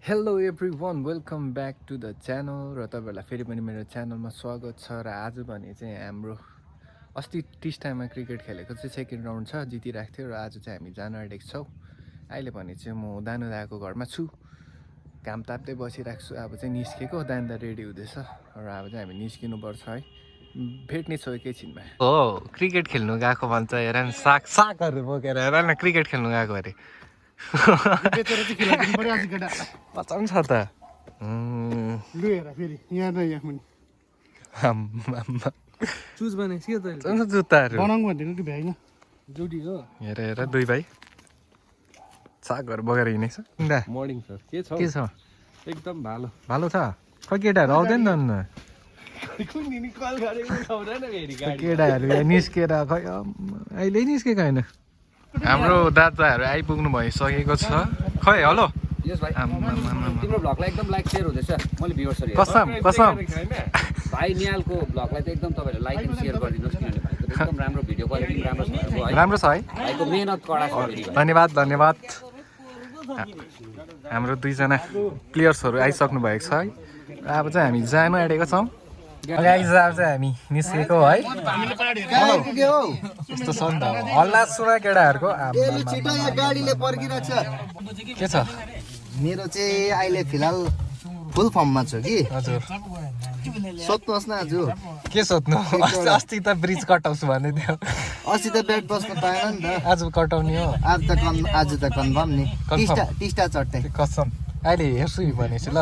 Hello everyone welcome back to the channel र तपाईँहरूलाई फेरि पनि मेरो च्यानलमा स्वागत छ। र आज भने चाहिँ हाम्रो अस्ति टिस्टामा क्रिकेट खेलेको चाहिँ सेकेन्ड राउन्ड छ, जितिरहेको थियो। र आज चाहिँ हामी जान आँटेको छौँ। अहिले भने चाहिँ म दानु दाको घरमा छु, काम ताप्दै बसिरहेको छु। अब चाहिँ निस्केको, दानु दा रेडी हुँदैछ र अब चाहिँ हामी निस्किनुपर्छ है। भेट्ने छौँ एकैछिनमा। हो क्रिकेट खेल्नु गएको भन्छ, हेर न सागहरू बोकेर, हेर न क्रिकेट खेल्नु गएको अरे। पचाउनु छ त जुत्ताहरू हेर हेर दुई भाइ सागहरू बोकेर हिँडेको छ। मर्निङ सर, के छ एकदम भालो भालो छ। खै केटाहरू आउँदैन न, केटाहरू यहाँ निस्केर खै अहिले निस्केको होइन। हाम्रो दादाहरू आइपुग्नु भइसकेको छ। खै हेलो यस भाइ, तिम्रो भ्लगलाई एकदम लाइक सेयर हुँदैछ। मैले भ्युअर्सहरू कसम कसम भाइ निहालको भ्लगलाई चाहिँ एकदम तपाईँहरूले लाइक एन्ड सेयर गरिदिनुहोस्, किनभने भाइको एकदम राम्रो भिडियो क्वालिटी राम्रो छ है। राम्रो छ है, भाइको मेहनत कडा छ। धन्यवाद धन्यवाद। हाम्रो दुईजना प्लेयर्सहरू आइसक्नु भएको छ है। अब चाहिँ हामी जानु आँटेको छौँ। अगाडि अब चाहिँ हामी निस्केको है। यस्तो छ नि त, हल्ला सुना केटाहरूको। के छ मेरो चाहिँ अहिले फिलहाल फुल फर्ममा छु कि। हजुर सोध्नुहोस् न आज के सोध्नु? अस्ति त ब्रिज कटाउँछु भन्दै थियो, अस्ति त ब्याट बस्न पाएन नि त। आज कटाउने हो। आज त कन्फर्म नि। टिस्टा चट्टै कसम अहिले हेर्छु भनेपछि ल।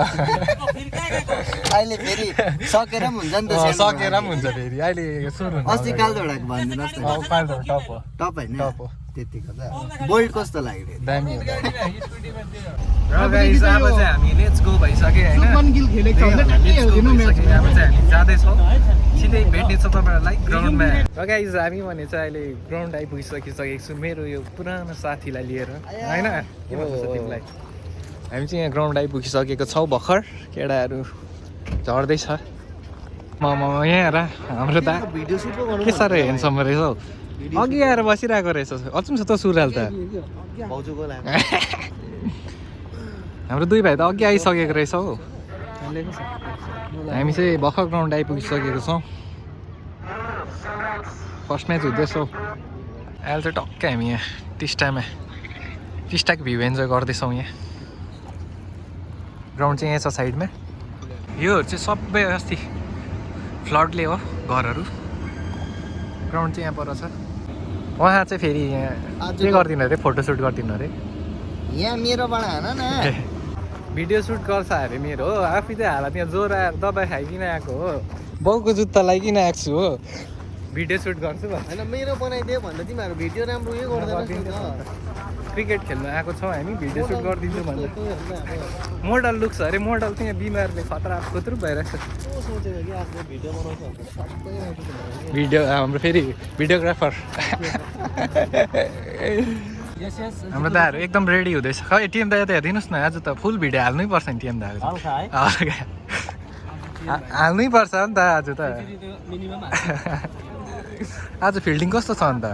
अहिले फेरि सकेर पनि हुन्छ नि त। सकेर पनि हुन्छ फेरि, अहिले सुरु अस्ति कालधोडाको भनिदिनुहोस् न। टप हो, टप होइन टप हो। त्यतिको त बोल्ड कस्तो लाग्यो? दामी हो। र गाइस अब चाहिँ हामी लेट्स गो भइसक्यो हैन। अब चाहिँ हामी जाँदैछौँ, सिधै भेट्नेछौँ तपाईँहरूलाई ग्राउन्डमा। र गाइस हामी भने चाहिँ अहिले ग्राउन्ड आइपुगिसकेको छु, मेरो यो पुरानो साथीलाई लिएर होइन। के भन्छ तिमीलाई? हामी चाहिँ यहाँ ग्राउन्ड आइपुगिसकेको छौँ भर्खर। केटाहरू झर्दैछ। यहाँ हेर हाम्रो दा के साह्रो हेर्नसम्म रहेछ हौ। अघि आएर बसिरहेको रहेछ। अचुम छ त सुरुवाल त। हाम्रो दुई भाइ त अघि आइसकेको रहेछ हौ। हामी चाहिँ भर्खर ग्राउन्ड आइपुगिसकेको छौँ। फर्स्ट म्याच हुँदैछौँ अहिले चाहिँ। टक्कै हामी यहाँ टिस्टाको भ्यू इन्जोय गर्दैछौँ। यहाँ ग्राउन्ड चाहिँ यहाँ छ साइडमा। योहरू चाहिँ सबै अस्ति फ्लडले हो घरहरू। ग्राउन्ड चाहिँ यहाँ पर छ। उहाँ चाहिँ फेरि यहाँ के गरिदिनु अरे, फोटोसुट गरिदिनु अरे। यहाँ मेरोबाट हान न। भिडियो सुट गर्छ अरे मेरो हो। आफै चाहिँ हाल त्यहाँ ज्वरो आएर दबाई खाइकन आएको हो। बाउको जुत्ता लगाइकन आएको छु हो, भिडियो सुट गर्छु होइन। मेरो बनाइदियो भन्दा तिमीहरू भिडियो राम्रो उयो गर्दैन। क्रिकेट खेल्नु आएको छौँ हामी, भिडियो सुट गरिदिन्छु भन्दा। मोडल लुक्स अरे, मोडल चाहिँ यहाँ बिमारले खतरा खुत्रुप भइरहेको छ। भिडियो हाम्रो फेरि भिडियोग्राफर हाम्रो दाहरू एकदम रेडी हुँदैछ। खै टिएम दा यता हेरिदिनुहोस् न, आज त फुल भिडियो हाल्नै पर्छ नि टिएम दाको। हाल्नै पर्छ नि त आज त। आज फिल्डिङ कस्तो छ अन्त?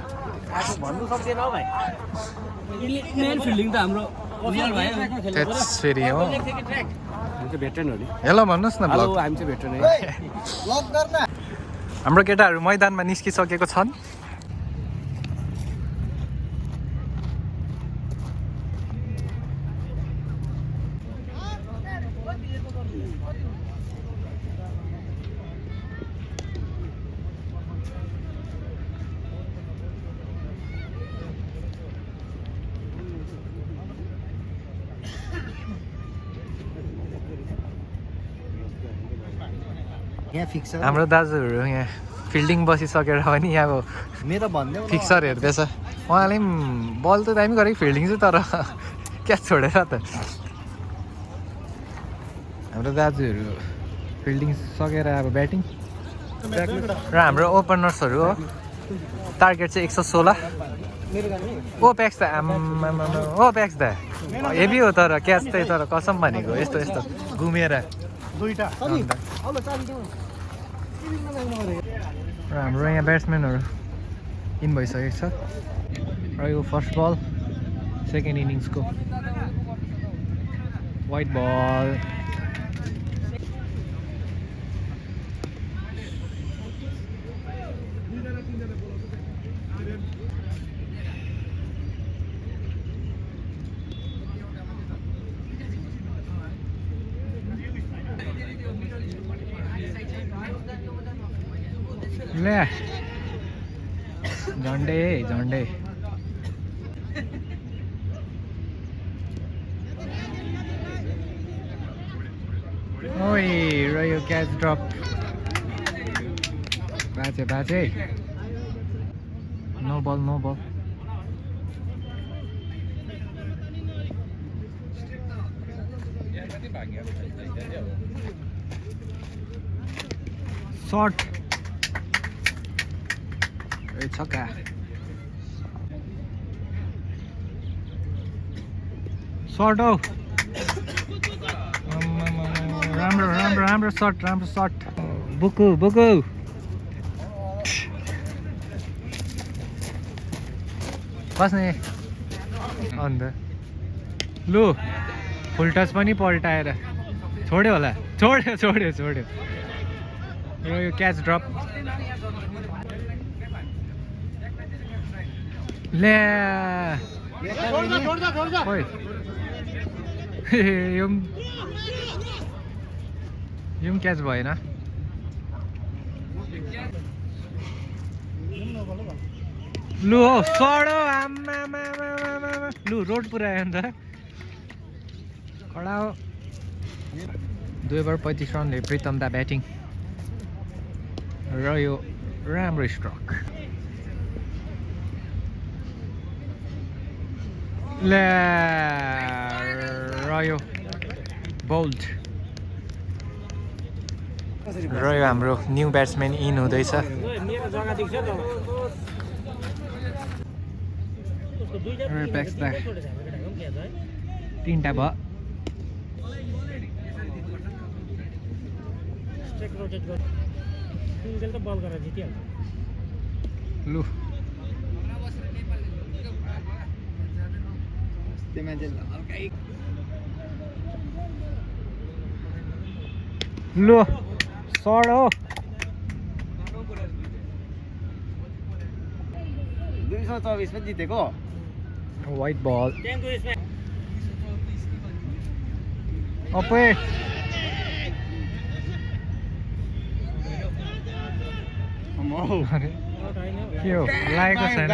भन्नु सक्दैन हौ भाइ, मेन फिल्डिङ त हाम्रो रियल भाइ फेरि हो। हामी चाहिँ भेटरेन हो नि। हेलो भन्नुहोस् न ब्लग। हामी चाहिँ भेटरेन है। हाम्रो केटाहरू मैदानमा निस्किसकेको छन्। यहाँ फिक्सर हाम्रो दाजुहरू यहाँ फिल्डिङ बसिसकेर पनि अब मेरो भन्दै फिक्सर हेर्दैछ। उहाँले पनि बल त दामी गरेको, फिल्डिङ चाहिँ तर क्याच छोडेर त। हाम्रो दाजुहरू फिल्डिङ सकेर अब ब्याटिङ। र हाम्रो ओपनर्सहरू हो, टार्गेट चाहिँ 116। ओ प्याक्स त ओ प्याक्स त हेभी हो, तर क्याच चाहिँ तर कसम भनेको यस्तो यस्तो घुमेर। र हाम्रो यहाँ ब्याट्सम्यानहरू इन भइसकेको छ। र यो फर्स्ट बल सेकेन्ड इनिङ्सको White ball. ले झन्डे Oi, Royo catch drop. Bache. No ball. Shot. It's okay. Shot out. राम्रो shot. Buku. बस्ने अन्त लु फुल टच पनि पल्टाएर छोड्यो होला छोड्यो र यो क्याच ड्रप ले ओइ यो पनि क्याच भएन लु हो सडो आम्मा लु रोड पुऱ्यायो नि त कडा हो 2 ओभर 35 रनले प्रितम दा ब्याटिङ र यो राम्रो स्ट्रोक ले र यो बोल्ड र यो हाम्रो न्यू ब्याट्सम्यान इन हुँदैछ तीनटा भयो लु लु सडो 224 मा जितेको White ball. Ope. के हो लागेको छैन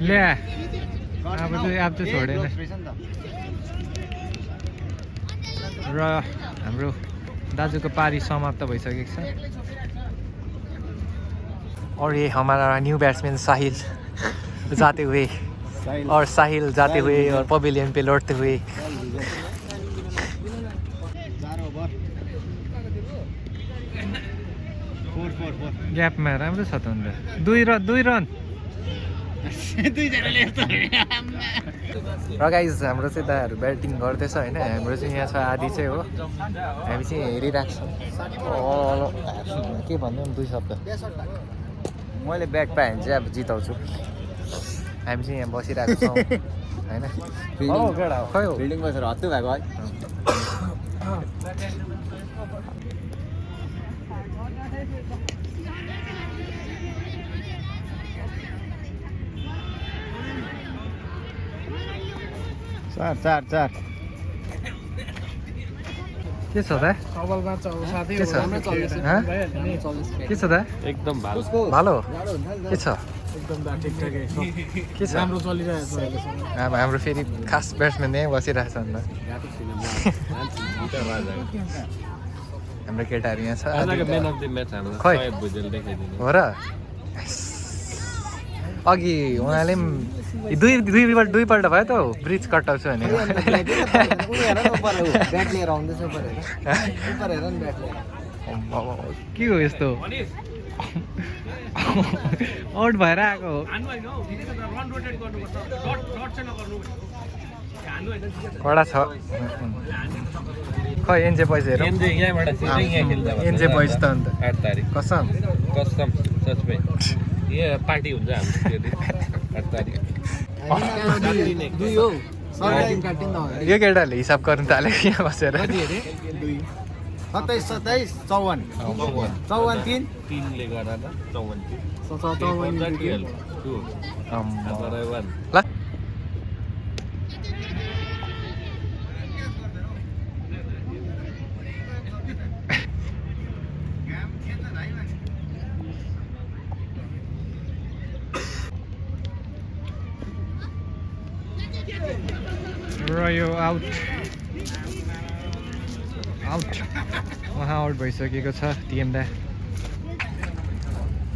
ले अब चाहिँ छोडेन र हाम्रो दाजुको पारी समाप्त भइसकेको छ और ये हमारा न्यू बैट्समैन साहिल जाते हुए और पवेलियन पे लौटते हुए ग्याप में राम्रो छ त अन्त 2 रन र गाइज हाम्रो चाहिँ दाहरू ब्याटिङ गर्दैछ होइन हाम्रो चाहिँ यहाँ छ आधी चाहिँ हो हामी चाहिँ हेरिरहेको छौँ के भन्नु 2 शब्द मैले ब्याट पाएँ भने चाहिँ अब जिताउँछु हामी चाहिँ यहाँ बसिरहेको छौँ होइन खै हो बिल्डिङ बसेर हत्तु भएको है चार के छ त के छ त एकदम भालो के छ के छ राम्रो चलिरहेछ अब हाम्रो फेरि खास ब्याट्सम्यान यहीँ बसिरहेछ अन्त हाम्रो केटाहरू यहाँ छ खै हो र अघि उनीहरूले पनि दुईपल्ट भयो त ब्रिज कटाउँछु भने के हो यस्तो आउट भएर आएको कडा छ खै एनजे बोइज हेर एनजे बोइज त अन्त 8 तारिक कसम सचमै यो पार्टी हुन्छ हाम्रो 8 तारिक यो केटाहरूले हिसाब गर्नु थाल्यो यहाँ बसेर 27 27 54 54 3 3ले गर्दा त 54 ल रह्यो आउट उहाँ आउट भइसकेको छ टिएमडा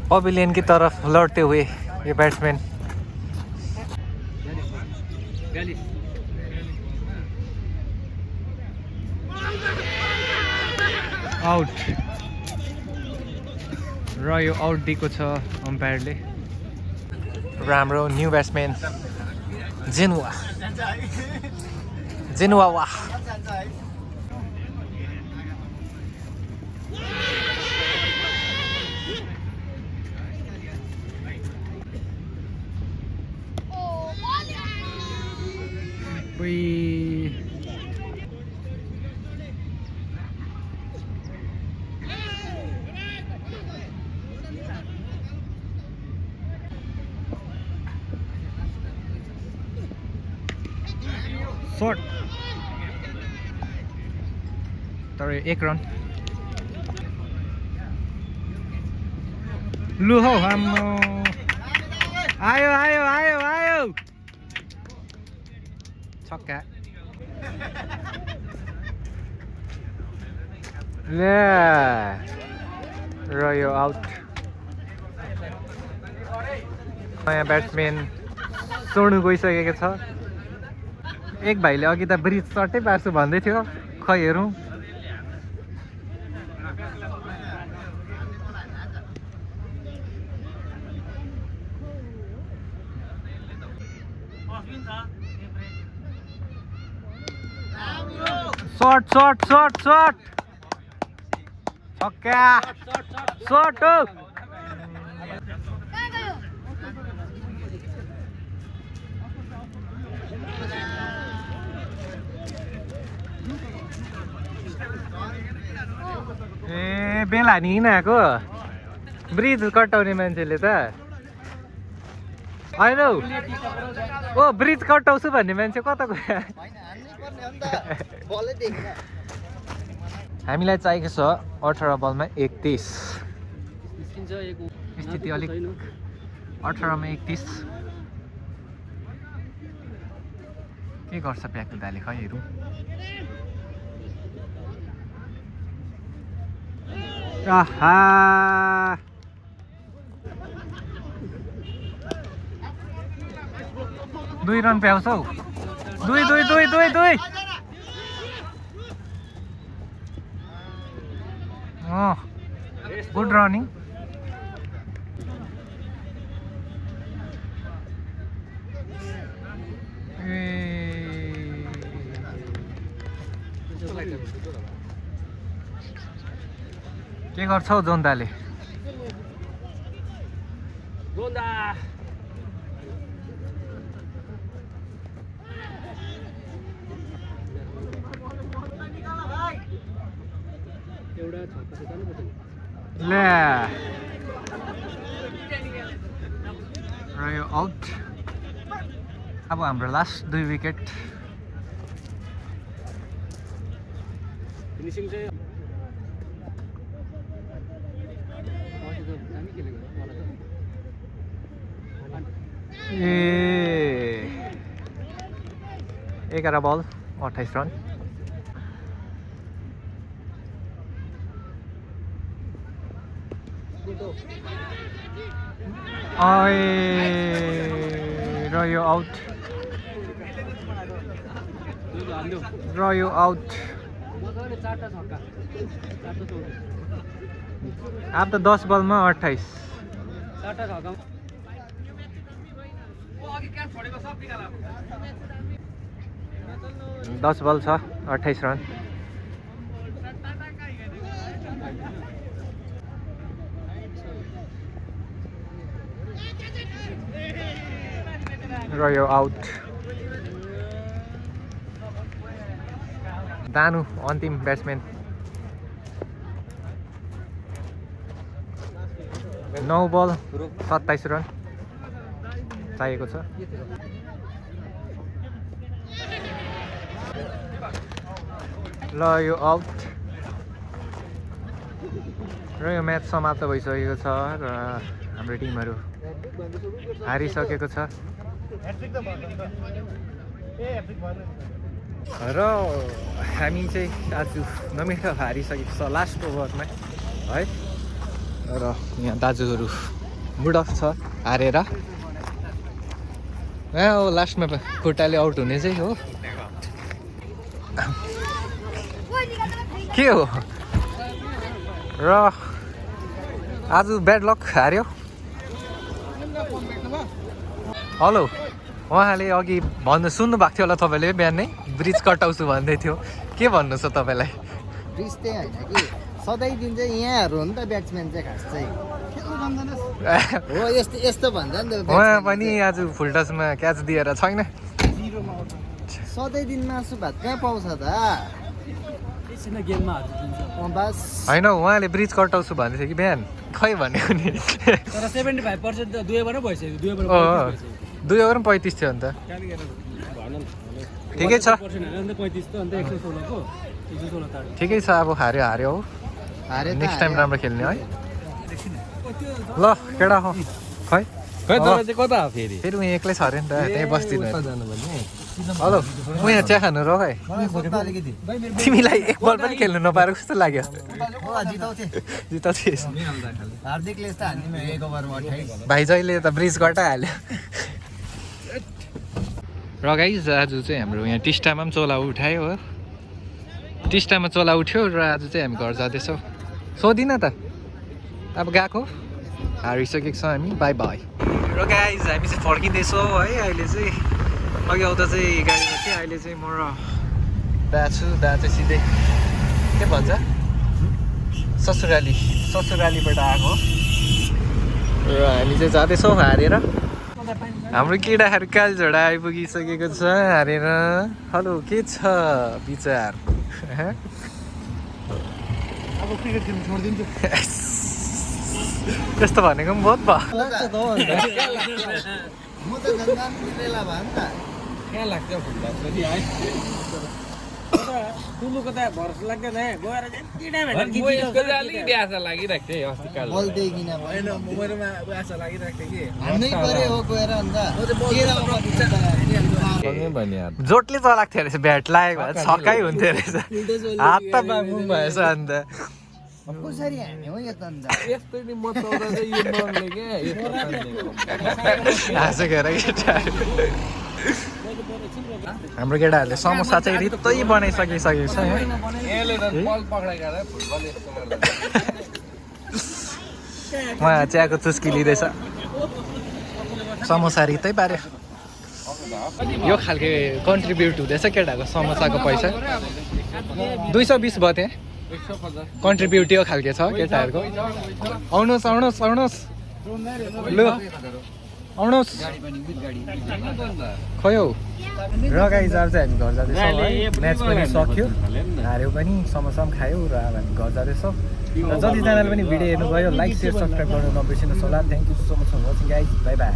पवेलियन की तरफ लौटते हुए ये बैट्समैन आउट रह्यो आउट दिएको छ अम्पायरले राम्रो न्यू ब्याट्सम्यान जेनुवा वाह शॉट तर 1 रन लु हौ हाम्रो आयो छक्का ले रह्यो आउट नयाँ ब्याट्सम्यान सोड्नु गइसकेको छ एक भाइले अघि त ब्रिज सर्टै पार्छु भन्दै थियो खै हेरौँ शॉट छक्का शॉट ए बेला नि हिँडाएको ब्रिज कटाउने मान्छेले त होइन हौ ओ ब्रिज कटाउँछु भन्ने मान्छे कता गयो हामीलाई चाहिएको छ 18 बलमा 31 स्थिति अलिक 18 मा 31 के गर्छ प्याकु दाले खै हेरौँ आहा 2 रन पाउँछ हौ 2 गुड रनिङ के गर्छौ जोन्दाले ले रह्यो आउट अब हाम्रो लास्ट 2 विकेट फिनिसिङ चाहिँ ए 11 बल 28 रन रह्यो आउट अब त 10 बलमा 28 10 बल छ 28 रन रह्यो आउट दानु अन्तिम ब्याट्सम्यान 9 बल 27 रन चाहिएको छ। ल यो आउट र यो म्याच समाप्त भइसकेको छ र हाम्रो टिमहरू हारिसकेको छ र हामी चाहिँ आज नमिठो हारिसकेको छ लास्ट ओभरमा है। र यहाँ दाजुहरू मुड अफ छ हारेर। हो लास्टमा खुट्टाले आउट हुने चाहिँ हो के हो र आज ब्याड लक हार्यो। हेलो उहाँले अघि सुन्नु भएको थियो होला तपाईँले बिहानै ब्रिज कटाउँछु भन्दै थियो के भन्नु छ तपाईँलाई? ब्रिज त्यही होइन कि सधैँ दिन चाहिँ यहाँहरू हो नि त ब्याट्सम्यान चाहिँ खास चाहिँ हो यस्तो यस्तो भन्छ नि त उहाँ पनि आज फुल टचमा क्याच दिएर छैन। सधैँ दिन मासु भात कहाँ पाउँछ त बस होइन उहाँले ब्रिज कटाउँछु भन्दै थियो कि बिहान खै भन्यो नि तर 75% त 2 ओभर भइसक्यो 2 ओभर 2 ओभर 35 थियो अन्त ठिकै छ ठिकै छ अब हार्यो हार्यो हो नेक्स्ट टाइम राम्रो खेल्ने है। ल केटा हो खै खै तपाईँ चाहिँ कता फेरि फेरि उहाँ एक्लै छ अरे नि त त्यहीँ बस्दिनु हेलो म यहाँ चिया खानु र खै तिमीलाई एक बल पनि खेल्नु नपाएर कस्तो लाग्यो? जिताउँथेँ हार्दिकले त हान्ने एक ओभरमा 28 भाइ जहिले त ब्रिज कटाइहाल्यो। र गाइज आज चाहिँ हाम्रो यहाँ टिस्टामा पनि चोला उठायो हो टिस्टामा चोला उठ्यो र आज चाहिँ हामी घर जाँदैछौँ। सोधिन त अब गएको हारिसकेको छ हामी बाई बाई। र गाइज हामी चाहिँ फर्किँदैछौँ है अहिले चाहिँ अघि आउँदा चाहिँ गाडीमा थियो अहिले चाहिँ म र दा छु दा चाहिँ सिधै के भन्छ ससुरालीबाट आएको र हामी चाहिँ जाँदैछौँ हारेर। हाम्रो केटाहरू कालझोडा आइपुगिसकेको छ हारेर। हेलो के छ विचार? अब क्रिकेट खेल्नु छोडिदिन्छु त्यस्तो भनेको पनि बहुत भयो। म त गङ्गा मिलेला भयो नि त कहाँ लाग्छ फुट्दा ठुलोको त भरोसा लाग्दैन है गएर अलिकति आशा लागिरहेको थियो अस्ति काल बल देखिन होइन मोबाइलमा आशा लागिरहेको थियो कि हान्नै पर्यो हो गएर अन्त जोटले चलाएको थियो रहेछ ब्याट लागेको भए छक्कै हुन्थ्यो रहेछ हात त बाङ्गुङ भएछ अन्त कसरी हान्ने हो यो त अन्त यस्तै नि म चौधा चाहिँ यो नर्ले के हाँसेको हेर केटाहरू हाम्रो केटाहरूले समोसा चाहिँ रित्तै बनाइसकेको छ यसले त बल पक्राइएर फुटबल यस्तो गर्दा उहाँ चियाको चुस्की लिँदैछ समोसा रित्तै पार्यो। यो खालके कन्ट्रिब्युट हुँदैछ केटाको समोसाको पैसा 220 भयो त्यहाँ कन्ट्रिब्युट यो खालके छ केटाहरूको। आउनुहोस् आउनुहोस् आउनुहोस् लु आउनुहोस् खै हौ। र गाइज अब चाहिँ हामी घर जाँदैछौँ है म्याच पनि सक्यो हार्यो पनि समोसा पनि खायो र अब हामी घर जाँदैछौँ। र जतिजनाले पनि भिडियो हेर्नुभयो लाइक सेयर सब्सक्राइब गर्नु नबिर्सिनुहोस् होला। Thank you so much for watching guys bye by.